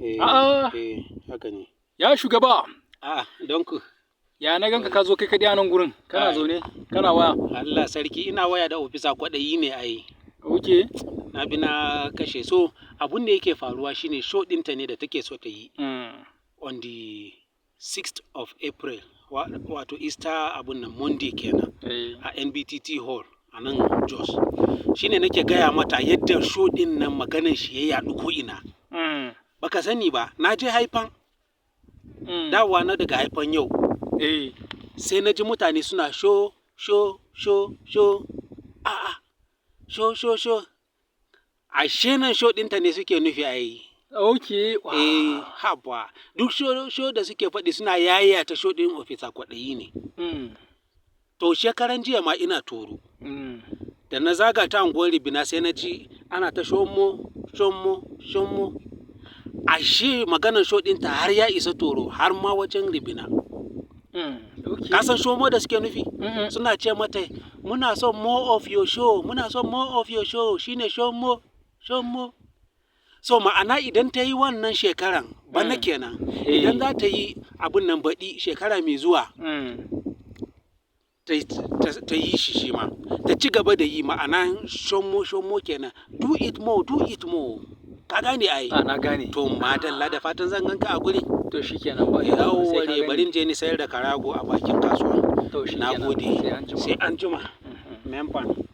Eh, A'a. eh, haka ne. Ya shugaba, A'a, don ku. ya na ganka ka zo kai kaɗai a nan gurin, kana Ai. zaune, kana waya. Allah sarki, ina waya da ofisa kwaɗayi ne ai. Ok. Na bi na kashe. So, abun da yake faruwa shine show ɗinta ne da take so ta yi on the 6th of April, wato Easter abun nan Monday kenan, a NBTT Hall a nan Jos. Shine nake gaya mata yadda show ɗin nan maganan shi ya yaɗu ko ina. Baka sani ba, na je Haifan, dawowa na daga Haifan yau. Sai na ji mutane suna show, show, show, show, a'a, show, show, show. Ashe nan show ɗinta ne suke nufi a yi. Ok. Eh, haba, duk show, show da suke faɗi suna yayata show ɗin ofisa kwaɗayi ne. To, shekaran jiya ma ina Toro. Da na zaga ta unguwar Ribina, sai na ji ana ta shomo, shomo, shomo. Ashe maganar show ɗinta har ya isa Toro, har ma wajen Ribina. Ka san shomo da suke nufi? Mm-mm. Suna ce mata, "Muna son more of your show, muna son more of your show." Shine shomo, shomo. So ma'ana, idan ta yi wannan shekaran bana kenan, idan za ta yi abun nan baɗi, shekara mai zuwa, ta yi shi, shi ma ta ci gaba da yi. Ma'ana shomo, shomo kenan, do it more, do it more. Ka gane ai? Ah, na gane. To madalla, da fatan zan ganka a gurin. To shikenan, ba sai ka Yawwa, gani. bari in je ni sayar da karago a bakin kasuwa. To Na shikenan. gode. Sai an jima. Sai an jima. Mempan.